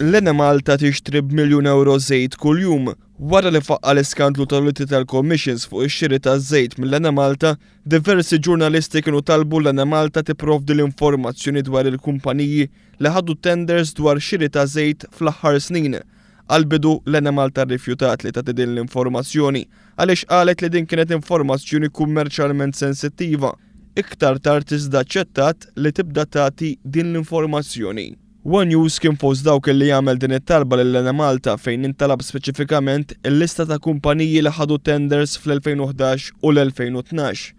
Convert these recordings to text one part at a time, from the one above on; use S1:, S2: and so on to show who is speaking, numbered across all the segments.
S1: L-Enemalta tixtri b'miljun ewro żejt kuljum. Wara li faqqa' l-iskandlu tal-Uti tal-Commissions fuq ix-xiri taż-żejt mill-Enemalta, diversi ġurnalisti kienu talbu l-Enemalta tipprovdi l-informazzjoni dwar il-kumpaniji li ħadu tenders dwar xiri ta' żejt fl-aħħar snin. Għall-bidu, l-Enemalta rrifjutat li tagħti din l-informazzjoni għaliex qalet li din kienet informazzjoni kummerċjalment sensittiva. Iktar tard iżda aċċettat li tibda tagħti din l-informazzjoni. One News kien fost dawk li għamel din it-talba lill-Enemalta fejn intalab speċifikament il-lista ta' kumpaniji li ħadu tenders fl-2011 u l-2012.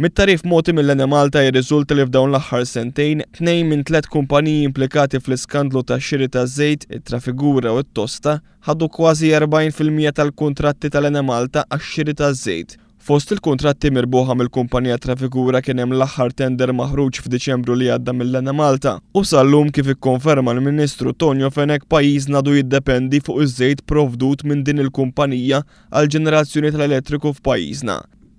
S1: Mit-tagħrif mogħti mill-Enemalta jirriżulta li f'dawn l-aħħar sentejn, tnejn minn tliet kumpaniji implikati fl-iskandlu tax-xiri taż-żejt, it-Trafigura u t-Tosta, ħadu kważi 40% tal-kuntratti tal-Enemalta għax-xiri taż-żejt. Fost il-kuntratti mirbuħa mill-kumpanija Trafigura kien hemm l-aħħar tender maħruġ f'Diċembru li għadda mill-Enemalta u sal-lum kif ikkonferma l-Ministru Tonio Fenech pajjiżna għadu jiddependi fuq iż-żejt provdut minn din il-kumpanija għall-ġenerazzjoni tal-elettriku f'pajjiżna.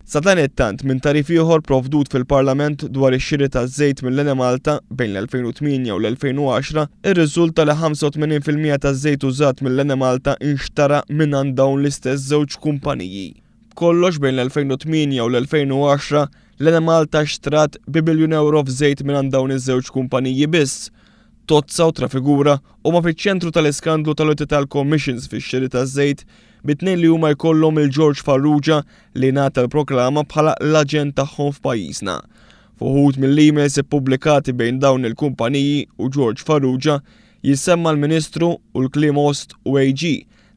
S1: Sadanittant, minn tagħrif ieħor provdut fil-Parlament dwar ix-xiri taż-żejt mill-Enemalta bejn l-2008 u l-2010 irriżulta li 85% taż-żejt użat mill-Enemalta inxtara mingħand dawn l-istess żewġ kumpaniji. B'kollox bejn l-2008 u l-2010 l-Enemalta xtrat bi biljun ewro f'żejt mingħand dawn iż-żewġ kumpaniji biss. Tozza u Trafigura huma fiċ-ċentru tal-iskandlu tal-Utital Commissions fix-xiri taż-żejt bit-tnejn li huma jkollhom il George Farrugia li ngħata l-proklama bħala l-aġent tagħhom f'pajjiżna. F'uħud mill-emails ippubblikati bejn dawn il-kumpaniji u George Farrugia jissemma l-Ministru u l-kliem Ost u AG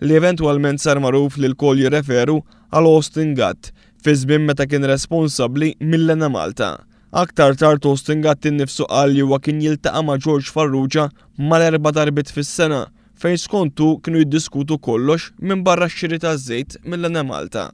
S1: li eventwalment sar magħruf li lkoll jirreferu għal Austin Gatt fi żmien meta kien responsabbli mill-Enemalta. Aktar tard Austin Gatt innifsu qal li huwa kien jiltaqa' ma' George Farrugia mal-erba' darbiet fis-sena fejn skont hu kienu jiddiskutu kollox minbarra x-xiri taż-żejt mill-Enemalta.